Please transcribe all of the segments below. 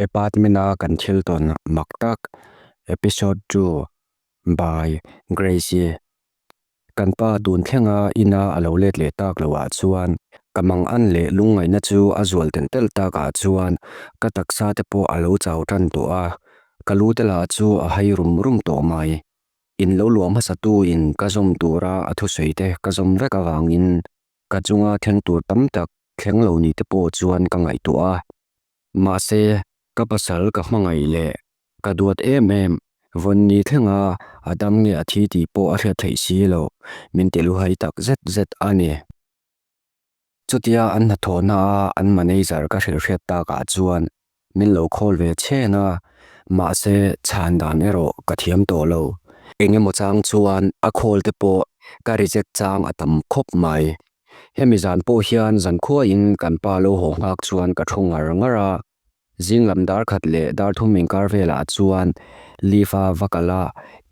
Apartment-a kan thil tawn mak tak, Episode 2 by Gracie. Kan pa tun thlenga ina a lo let leh tak loah chuan ka mangan leh lungngaihna chu a zual telh telh takah chuan ka taksa te pawh a lo chau tan tawh a, ka lu te lah chu a hai rum rum tawh mai. In lo luah hmasa tu in ka zawm tura a thusawi te ka zawm vek avangin ka chunga thleng tur tam tak thleng lo ni te pawh chuan ka ngaihtuah a. Mahse, ka pasal ka hmangaih leh ka duat em em, vawnni thlenga a dam nge a thi tih pawh a hriat theih si lo, min ti luhai tak zet zet a ni. Chutia an hnathawhna a an manager ka hrilhhriat takah chuan min lo call ve chhen a, mahse chhan dan erawh ka thiam tawh lo. Eng emaw chang chuan a call te pawh ka reject chang a tam khawp mai. Hemi zan pawh hian zankhuain kan pa lo haw nghak chuan ka thu ngar ngar a, zing lam dar khat leh dar thum inkar velah chuan lift a va kal a,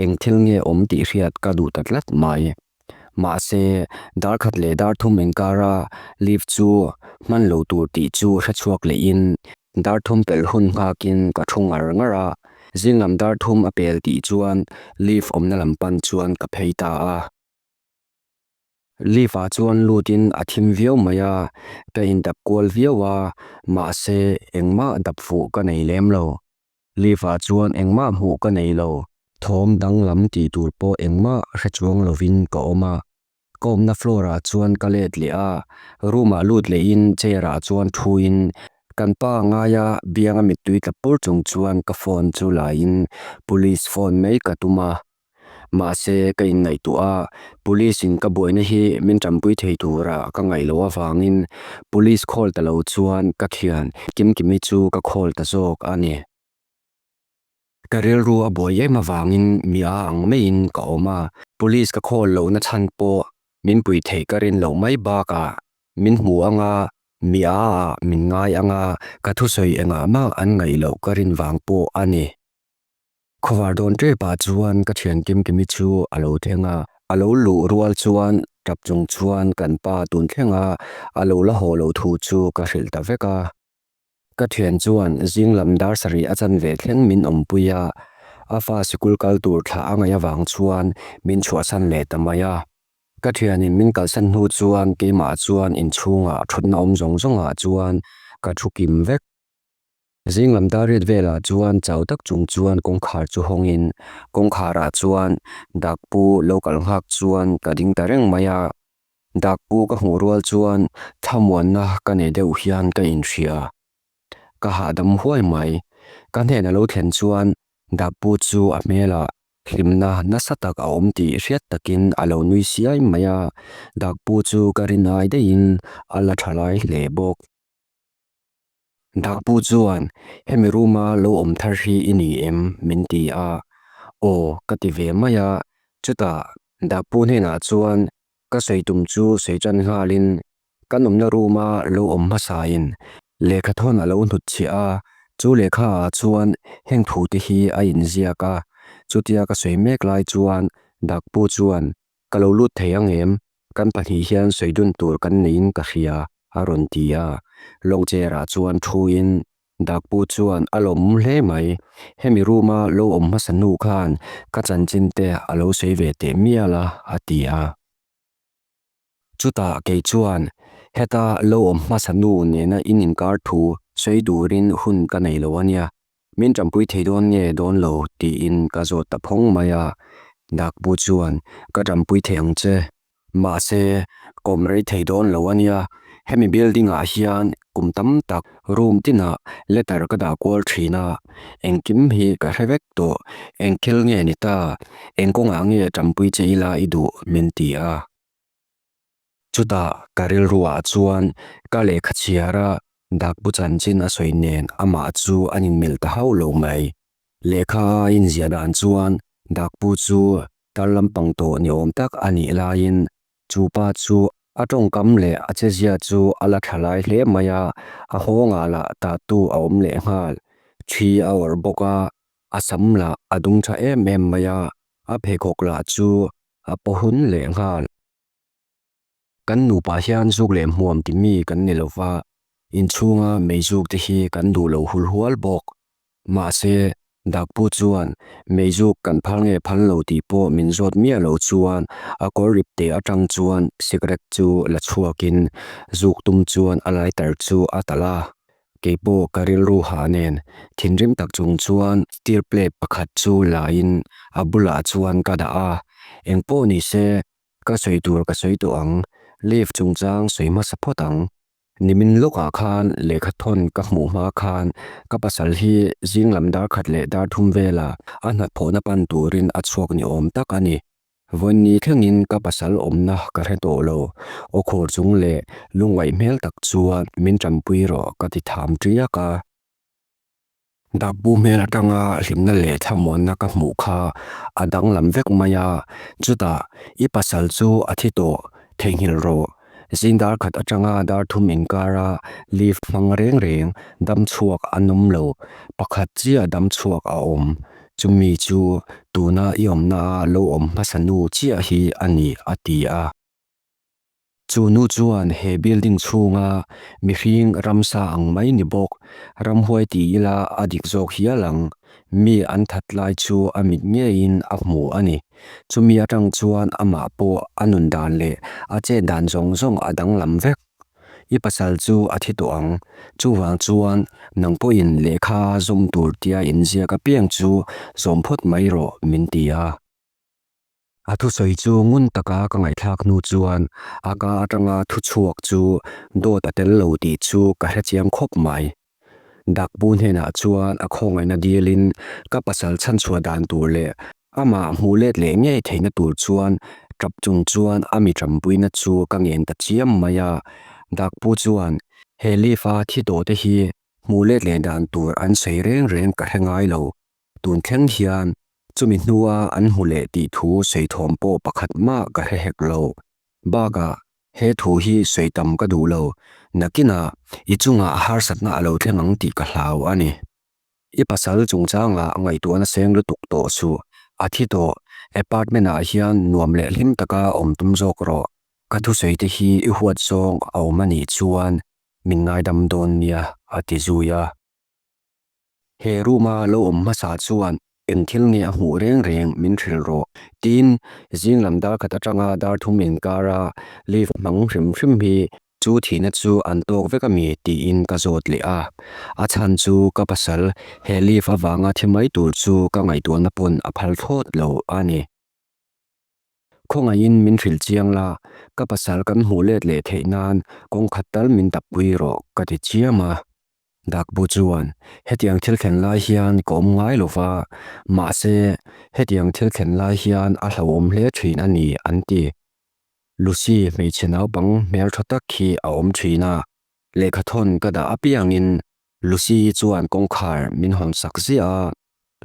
eng thil nge awm tih hriat ka duh ta tlat mai. Mahse, dar khat leh dar thum inkara lift chu hman lo tur tih chu hrechhuak lehin dar thum pelh hun nghakin ka thu ngar ngar a, zing lam dar thum a pel tih chuan lift awmna lam pan chuan ka phei ta a. Lift ah chuan lutin a thim viau mai a, ka indap kual viau a, mahse engmah dap fuh ka nei lem lo. Lift ah chuan engmah hmuh ka nei lo, thawm danglam tih tur pawh engmah hre chuang lovin ka awm a. Ka awmna floor ah chuan ka let leh a, room ah lut lehin chair ah chuan thuin kan pa ngaia bianga mittui tla pur chung chuan ka phone chu laiin police phone mai ka tum a. Mahse, ka inngaihtuah a, Police in ka buaina hi min tanpui thei tura ka ngaih loh avangin Police call ta lo chuan ka thian Kimkimi chu ka call ta zawk a ni. Ka rilru a buai em avangin mi a ang maiin ka awm a, Police ka call lohna chhan pawh min pui theih ka rin loh mai bakah min hmu anga mi a ah min ngai anga ka thusawi engah mah an ngaih loh ka rin vang pawh a ni. Khawvar dawn tep ah chuan ka thian Kimkimi chu a lo thleng a, a lo luh rual chuan tap chung chuan kan pa tun thleng a, a lo la haw loh thu chu ka hrilh ta vek a. Ka thian chuan zing lam dar sarih a chan ve thleng min awmpui a, a fa sikul kal tur thla a ngaih avang chuan min chhuahsan leh ta mai a. Ka thianin min kalsan hnu chuan keimah chuan inchhungah thutna awm zawng zawngah chuan ka thu kim vek. Zing lam dar riat velah chuan chau tak chung chuan kawngkhar chu hawngin kawngkharah chuan Dakpu lo kal nghak chuan ka ding ta reng mai a. Dakpu ka hmuh rual chuan thlamuanna ka nei deuh hian ka inhria. Ka hahdam huai mai. Ka hnena lo thlen chuan Dakpu chu a hmelah hlimna nasa tak a awm tih hriat takin a lo nui siai mai a. Dakpu chu ka rinai daihin a la tha lai hle bawk. Dakpu chuan, Hemi room-a lo awm thar hi i ni em? min ti a. Aw, ka ti ve mai a. Chutah, Dakpu hnenah chuan ka sawi tum chu sawi tan nghalin kan awmna room-a lo awm hmasain lehkhathawn a lo hnutchhiah a, chu lehkhaah chuan heng thute hi a inziak a. Chutia ka sawi mek lai chuan Dakpu chuan, Ka lo lut thei ang em? Kan pahnih hian sawi dun tur kan neiin ka hria, a rawn ti a. Lawng chair-ah chuan thuin Dakpu chuan a lawm hle mai. Hemi room-a lo awm hmasa hnu khan ka chanchin te a lo sawi ve teh mial a, a ti a. Chutah kei chuan heta lo awm hmasa nu nena in inkar thu sawi turin hun ka nei lo a nia. Min tanpui thei dawn nge dawn lo tiin ka zawt ta phawng mai a. Dakpu chuan ka tanpui thei ang che. Mahse, kawm rei thei dawn lo a nia. Hemi building ah hian kum tam tak room tinah letter ka dah kual thin a, engkim hi ka hre vek tawh. Eng thil nge ni ta? Eng kawngah nge tanpui che ila i duh? min ti a. Chutah ka rilruah chuan ka lehkha chhiara Dakpu chanchin a sawi nen amah chu an inmilh ta hauh lo mai. Lehkha a inziah dan chuan Dakpu chu tar lampang tawh ni awm tak a nih laiin chu pa chu a tawngkam leh a chezia chu a la tha lai hle mai a, a hawngah lah tahtu a awm leh nghal. Thi a awrh bawk a, a sam lah a dung tha em em mai a, a pheikhawk lah chu a paw hun leh nghal. Kan nupa hian zuk leh hmuam ti mi kan ni lo va, inchhunga mei zuk te hi kan duh lo hul hual bawk. Mahse, Dakpu chuan meizuk kan phal nge phal lo tih pawh min zawt miah lo chuan a kawr ripte atang chuan cigarette chu la chhuakin zuk tum chuan a lighter chu a talh a. Keipawh ka rilru hah nen thinrim tak chung chuan steel plate pakhat chu lain a bulah chuan ka dah a. Engpawh nise ka sawi tur ka sawi tawh ang, leave chungchang sawi hmasa phawt ang. Nimin lawkah khan lehkha thawn ka hmuh hma khan ka pasal hi zing lam dar khat leh dar thum vela a hnathawhna pan turin a chhuak ni awm tak a ni. Vawiinni thlengin ka pasal awmna ka hre tawh lo. Aw khur chung leh lungngaih hmel tak chuan min tanpui rawh ka ti tham tiak a. Dakbu hmel atanga hlimna leh thlamuanna ka hmuh kha a danglam vek mai a, chutah i pasal chu a thi tawh theihnghilh rawh. Zing dar khat atanga dar thum inkara lift hmang reng reng dam chhuak an awm lo, pakhat chiah dam chhuak a awm. Chumi chu tuna i awmna a lo awm hmasa nu chiah hi a ni a ti a. Chu nu chuan he building chhunga mihring ramsa ang mai ni bawk, ramhuai ti ila a dik zawk hial ang, mi an that lai chu a mit ngeiin a hmu a ni. Chumi atang chuan amah pawh a nun dan leh a chet dan zawng zawng a danglam vek. I pasal chu a thi tawh ang, chuvang chuan nang pawhin lehkha zawm tur tia inziak apiang chu zawm phawt mai rawh min ti a. A thusawi chu ngun taka ka ngaihthlak hnu chuan a ka atanga thu chhuak chu dawt a tel lo tih chu ka hrechiang khawp mai. Dakpu hnenah chuan a khawngaihna dilin ka pasal chhanchhuah dan tur leh amah hmuh let leh ngei theihna tur chuan tap chung chuan a mi tanpuina chu ka ngen ta chiam mai a. Dakpu chuan he leaf-a thi tawh te hi hmuh let leh dan tur an sawi reng reng ka hre ngai lo. Tun thleng hian chumi hnua an hmu leh tih thu sawi thawm pawh pakhat mah ka hre hek lo. Bakah he thu hi sawi tam ka duh lo, nakinah i chungah harsatna a lo thleng ang tih ka hlau a ni. I pasal chungchangah ngaihtuahna seng lutuk tawh suh, a thi tawh, apartment ah hian nuam leh hlim taka awm tum zawk rawh. Ka thusawi te hi i huat zawng a awm a nih chuan min ngaidam dawn nia a ti zui a. He room-a lo awm hmasa chuan eng thil nge a hmuh reng reng min hrilh rawh. Tin, zing lam dar khat atanga dar thum inkara lift hmang hrim hrim hi chu thihna chu an tawk vek a mi tiin ka zawt leh a. A chhan chu ka pasal he lift avanga thi mai tur chu ka ngaihtuahna pawn a phal thlawt lo a ni. Khawngaihin min hrilh chiang la, ka pasal kan hmuh let leh theih nan kawng khat tal min tappui rawh ka ti chiam a. Dakbu chuan, Hetiang thil thlen lai hian ka awm ngai lo va, mahse, hetiang thil thlen lai hian a hlauhawm hle thin a ni, an ti. Lucy hmeichhe naupang hmeltha tak hi a awm thin a, lehkhathawn ka dah apiangin Lucy chuan kawngkhar min hawn sak ziah a,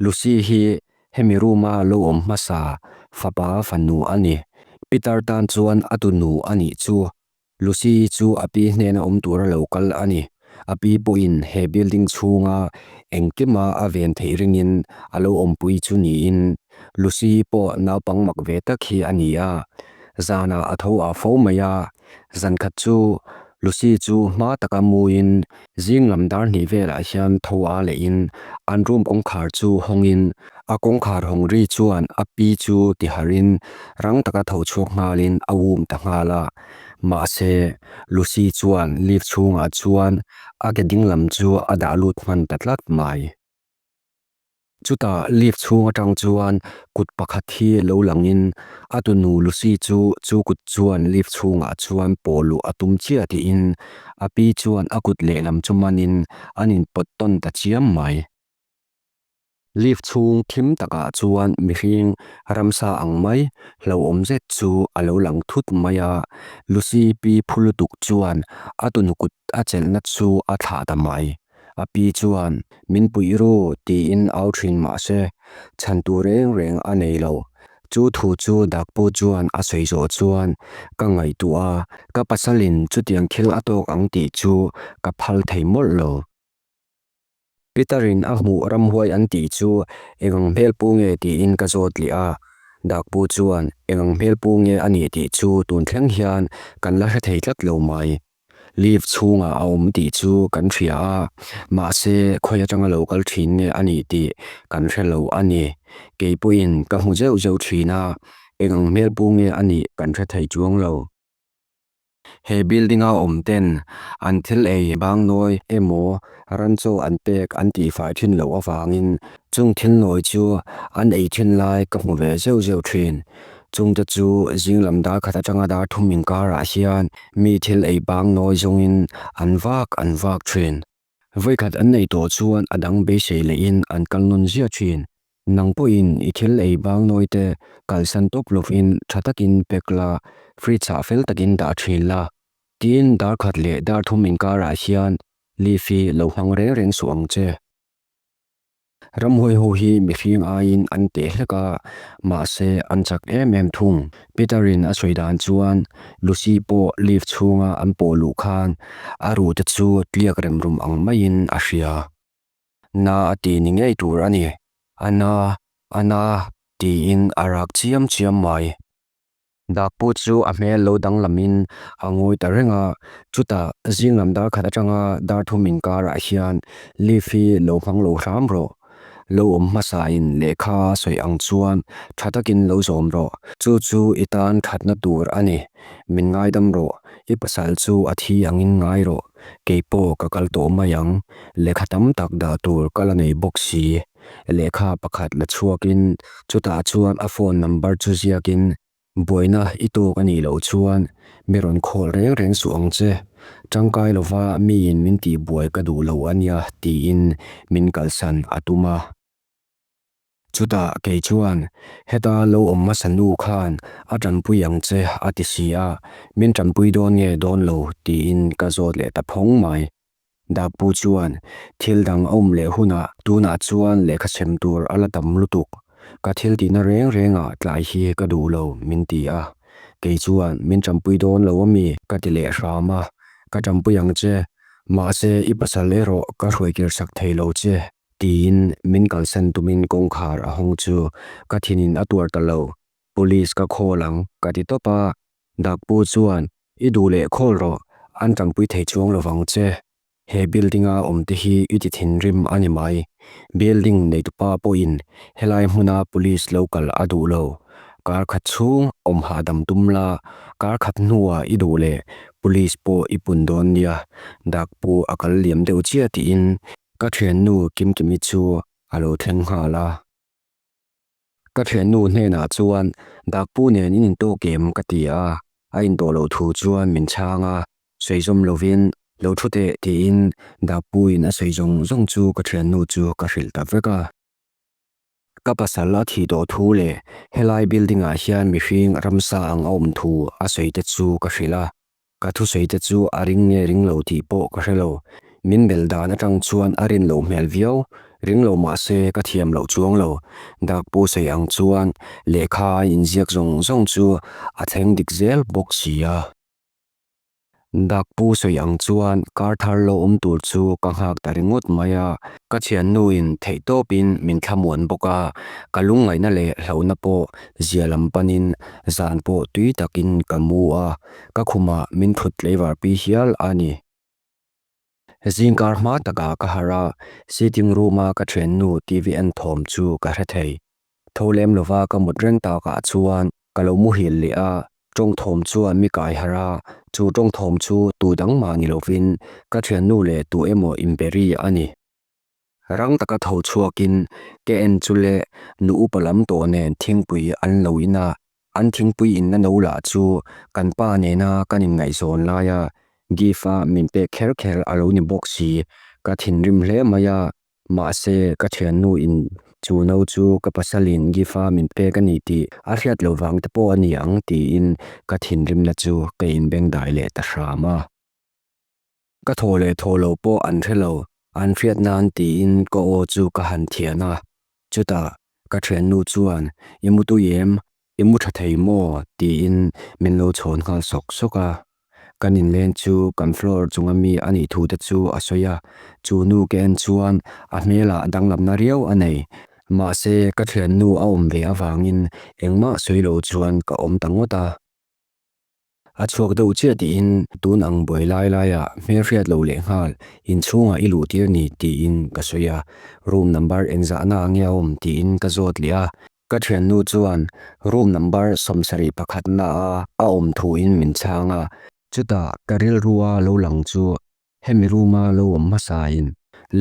Lucy hi hemi room-a lo awm hmasa fapa fanu a ni. Peter tan chuan a tunu a nih chu. Lucy chu a pi hnena awm tura lo kal a ni. A pi pawhin he building chhunga engkima a ven theih ringin a lo awmpui chu niin Lucy pawh naupang mak ve tak hi a ni a. Zanah a tho ah fo mai a, Zan khat chu Lucy chu hma taka muin zing lam dar hnih velah hian tho a lehin an room kawngkhar chu hawngin a kawngkhar hawng ri chuan a pi chu tiharhin rang taka tho chhuak nghalin a wum ta nghal a. Mahse, Lucy chuan lift chhungah chuan a ke ding lam chu a dah lut hman ta tlat mai. Chutah lift chhung atang chuan kut pakhat hi lo langin a tunu Lucy chu chu kut chuan lift chhungah chuan paw luh a tum chiah tiin a pi chuan a kut lehlam chu manin an inpawt tawn ta chiam mai. Lift chhung thim takah chuan mihring ramsa ang mai hlauhawm zet chu a lo lang thut mai a, Lucy pi phu lutuk chuan a tunu kut a chelhna chu a thlah ta mai. A pi chuan, Min puih ru, tiin au thin mah se, chhan tur reng reng a nei lo. Chu thu chu Dakpu chuan a sawi zawh chuan ka ngaihtuah a, ka pasalin chutiang thil a tawk ang tih chu ka phal thei mawlh lo. Peter-in a hmuh ramhuai an tih chu eng ang hmel pu nge tiin ka zawt leh a, Dakpu chuan eng ang hmel pu nge a nih tih chu tun thleng hian kan la hre thei tlat lo mai. Lift chhungah a awm tih chu kan hria a, mahse khawi atanga lo kal thin nge a nih tih kan hre lo a ni. Kei pawhin ka hmu zeuh zeuh thin a, eng ang hmel pu nge a nih kan hre thei chuang lo. He building a awm ten an thil ei bang nawi emaw ran chaw an pek an tihfai thin loh avangin chung thil nawi chu an ei thin lai ka hmu ve zeuh zeuh thin. Chungte chu zing lam dar khat atanga dar thum inkarah hian mi thil ei bang nawi zawngin an vak an vak thin. Vawikhat an nei tawh chuan a dang beisei lehin an kal nawn ziah thin. Nang pawhin i thil ei bang nawi te kalsan tawp lovin tha takin pack la, fridge ah fel takin dah thin la. Tin, dar khat leh dar thum inkarah hian leaf hi lo hmang reng reng suh ang che. Ramhuai ho hi mihring aiin an teh hlek a, mahse an chak em em thung. Peter-in a sawi dan chuan Lucy pawh lift chhunga an pawh luh khan a rute chu tliak rem rum ang maiin a hria. Na a ti ni ngei tur a ni. A na, a na, tiin a rak chiam chiam mai. Dakpu chu a hmel lo danglamin a ngawi ta reng a, chutah zing lam dar khat atanga dar thum inkarah hian lift hi lo hmang lo hram rawh. Lo awm hmasain lehkha sawi ang chuan tha takin lo zawm rawh. Chu chu i tan thatna tur a ni. Min ngaidam rawh, i pasal chu a thi angin ngai rawh. Kei pawh ka kal tawh mai ang, lehkha tam tak dah tur ka la nei bawk si. Lehkha pakhat la chhuakin chutah chuan a phone number chu ziakin buaina i tawk a nih loh chuan mi rawn khawl reng reng suh ang che, tangkai lova miin min tihbuai ka duh lo a nia tiin min kalsan a tum a. Chutah kei chuan heta lo awm hmasa nu khan a tanpui ang che a ti si a, min tanpui dawn nge dawn lo tiin ka zawt leh ta phawng mai. Dakpu chuan, Thil dang a awm leh hunah tunah chuan lehkha chhem tur a la tam lutuk. Ka thil tihna reng rengah tlai hi ka duh lo, min ti a. Kei chuan, Min ṭampui dawn lo ami? ka ti leh hram a. Ka ṭampui ang che. Mahse, i pasal erawh ka hruaikir sak thei lo che, tiin min kalsan tumin kawngkhar a hawng chu ka thinin a tuar ta lo. Police ka call ang, ka ti tawp a. Dakpu chuan, I duh leh khawl rawh, an tanpui thei chuang lo vang che. He building-a awm te hi i ti thinrim a ni mai. Building neitupa pawhin helai hmuna police lo kal a duh lo. Kar khat chhung awm hahdam tum la, kar khat hnuah i duh leh police pawh i pun dawn nia, Dakpu a kal liam deuh chiah tiin ka thiannu Kimkimi chu a lo thleng nghal a. Ka thiannu hnenah chuan Dakpu nen in intawk em ka ti a, a intawh loh thu chuan min chhang a, sawi zawm lovin lo thu teh tiin Dakpuin a sawi zawng zawng chu ka thiannu chu ka hrilh ta vek a. Ka pasal a thih tawh thu leh helai building ah hian mihring ramsa ang a awm thu a sawi te chu ka hrilh a, Ka thusawi te chu a ring nge ring lo tih pawh ka hre lo. Min bel dan atang chuan a rin loh hmel viau. Ring lo mah se ka thiam loh chuang lo. Dakpu sawi ang chuan lehkha a inziak zawng zawng chu a thleng dik zel bawk si a. Dakpu sawi ang chuan kar thar lo awm tur chu ka nghak ta ringawt mai a. Ka thiannuin theihtawpin min thlamuan bawk a, ka lungngaihna leh hlauhna pawh zia lam panin zan pawh tui takin ka mu a. Ka khumah min thut tleivar pi hial a ni. Zingkar hma takah ka harh a, sitting room-a ka thiannu TV en thawm chu ka hre thei. Tho lem lova ka mut reng takah chuan ka lo muhil leh a, tawng thawm chuan mi kai harh a, chu tawng thawm chu tu dang mah ni lovin ka thiannu leh tu emaw inberi a ni. Rang taka tho chhuakin ka en chu le nu upa lam tawh nen thingpui an lo in a, an thingpui inna no lah chu kan pa nena kan inngaihzawn laia gift a min pek kher kher a lo ni bawk si, ka thinrim hle mai a, mahse ka thiannu in chu no chu ka pasalin gift a min pek a ni tih a hriat loh vang te pawh a ni ang tiin ka thinrimna chu ka inbengdai leh ta hram a. Ka thaw leh thaw lo pawh an hre lo, an hriat nan tiin ka aw chu ka han thian a. Chutah ka thiannu chuan, I mu tui em? I mu tha thei maw? tiin min lo chhawn nghal sawk sawk a. Kan inleng chu kan floor chunga mi a nih thu te chu a sawi a, chu nu ka en chuan a hmelah danglamna riau a nei. Mahse ka thiannu a awm ve avangin engmah sawi lo chuan ka awm ta ngawt a. A chhuak deuh chiah tiin tun ang buai lai laiah hmelhriat lo leh nghal inchhungah i luh tir ni tiin ka sawi a, room number engzahna nge a awm tiin ka zawt leh a, ka thiannu chuan room number 71 na a a awm thuin min chhang a, chutah ka rilrua lo lang chu hemi room a lo awm hmasain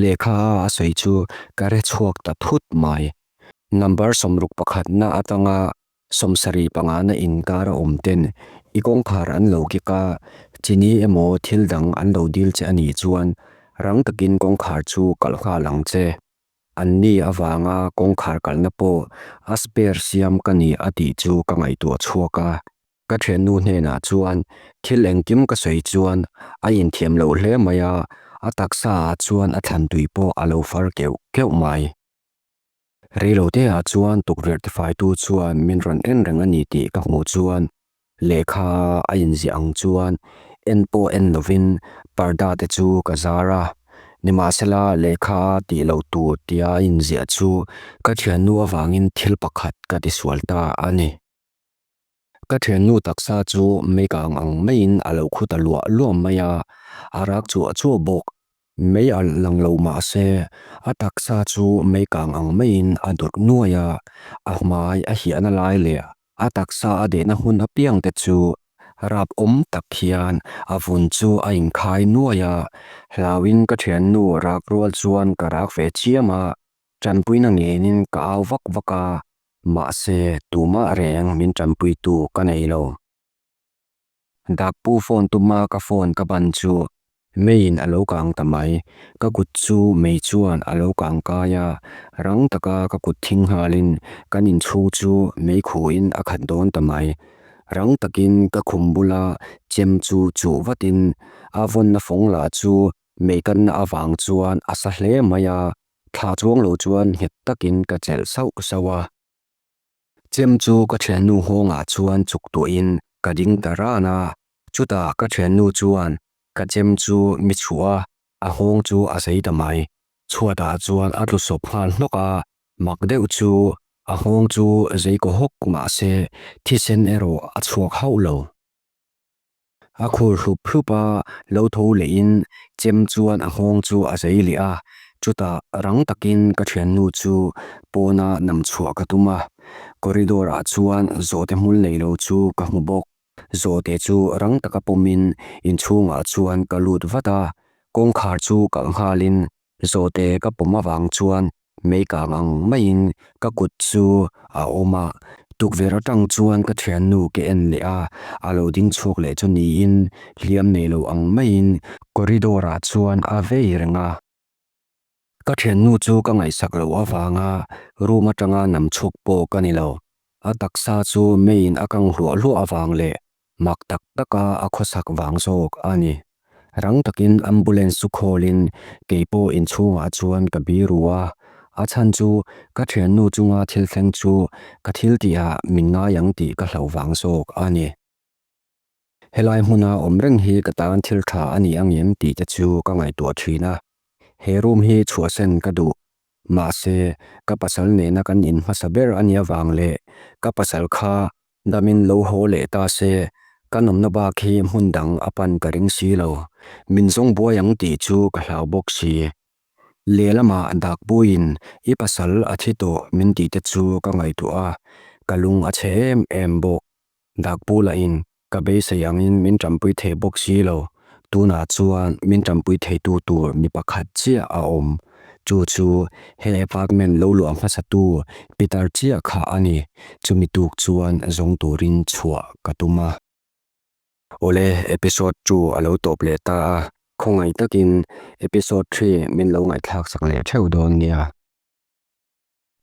lehkha a a sawi chu ka hre chhuak ta thut mai. Number 61 na atanga 75 na inkar a awm ten i kawngkhar an lo kik a, chini emaw thil dang an lo dil che a nih chuan rang takin kawngkhar chu kalh nghal ang che. An ni avanga kawngkhar kalhna pawh a spare siam ka ni a tih chu ka ngaihtuah chhuak a. Ka thiannu hnenah chuan thil engkim ka sawi chuan a inthiam loh hle mai a, a taksa ah chuan a thlan tui pawh a lo far keuh keuh mai. Reiloteah chuan tukverh tifaitu chuan min rawn en reng a ni tih ka hmuh chuan lehkha a inziah ang chuan en pawh en lovin parda te chu ka zar a. Nimahsela lehkha a tih loh tur tia a inziah chu ka thiannu avangin thil pakhat ka tisual ta a ni. Ka thiannu taksa chu meikang ang maiin a lo khu ta luah luah mai a, a rak chuah chuah bawk. Mei alh lang lo mah se, a taksa chu meikang ang maiin a dawrh nuai a, a hmai a hiahna lai leh a taksa a dehna hun apiang te chu rap awm tak hian a vun chu a inkhai nuai a. Hlauin ka thiannu rak rual chuan ka rak ve chiam a, tanpuina ngenin ka au vak vak a, Mahse, tumah reng min tanpuitu ka nei lo. Dakpu phone tuma ka phone ka ban chu meiin a lo kang ta mai. Ka kut chu mei chuan a lo kang kai a, rang taka ka kut thing nghalin kan inchhung chu mei khuin a khat dawn ta mai. Rang takin ka khum bula chem chu chuh vatin a vawnna fawng lah chu mei kanna avang chuan a sa hle mai a, Thla chuang lo chuan nghet takin ka chelh sauh sauh a. Chem chu ka thiannu nghawngah chuan chuk tuahin ka ding ta ran a. Chutah ka thiannu chuan ka chem chu mi chhuah a, a nghawng chu a zei ta mai. Chhuatah chuan a tlu sawp nghal hnawk a, mak deuh chu a nghawng chu zei kaw hawk mah se thisen erawh a chhuak hauh lo. A khur hlup hlup a, lo tho lehin chem chuan a nghawng chu a zei leh a, chutah rang takin ka thiannu chu pawna nam chhuah ka tum a, corridor ah chuan zawhte hmul nei lo chu ka hmu bawk. Zawhte chu rang taka pawmin inchhungah chuan ka lut vat a, kawngkhar chu kalh nghalin Zawhte ka pawm avang chuan meikang ang maiin ka kut chu a awm a, tukverh atang chuan ka thiannu ke en leh a, a lo ding chhuak leh chu niin hliam nei lo ang maiin corridor ah chuan a vei reng a. Ka thiannu chu ka ngaihsak loh avanga room atanga nam chhuk pawh ka ni lo, a taksa chu meiin a kang hluah hluah avang leh Mak tak taka a khawsak vang zawk a ni. Rang takin ambulance chu call-in kei pawh inchhungah chuan ka biru a, a chhan chu ka thiannu chunga thil thleng chu ka thil tihah min ngai ang tih ka hlauh vang zawk a ni. Helai hmuna awm reng hi ka tan thil tha a ni angem tih te chu ka ngaihtuah thin a, he room hi chhuahsan ka duh. Mahse, ka pasal nena kan in hmasa ber a nih avang leh ka pasal kha Damin lo haw leh ta se, ka nawmna bak hi hmun dang a pan ka ring si lo. Min zawng buai ang tih chu ka hlau bawk si. Lehlamah Dakpuiin i pasal a thi tawh min tih te chu ka ngaihtuah a, ka lung a chhe em em bawk. Dakpu lahin ka beisei angin min tanpui thei bawk si lo. Tunah chuan min tanpui theitu tur mi pakhat chiah a awm. Chu chu he apartment lo luah hmasatu Peter chiah kha a ni. Chumi tuk chuan zawng turin chhuah ka tum a. Awle, episode 2 a lo tawp leh ta a, khawngaih takin episode 3 min lo ngaihthlak sak leh theuh dawn nia.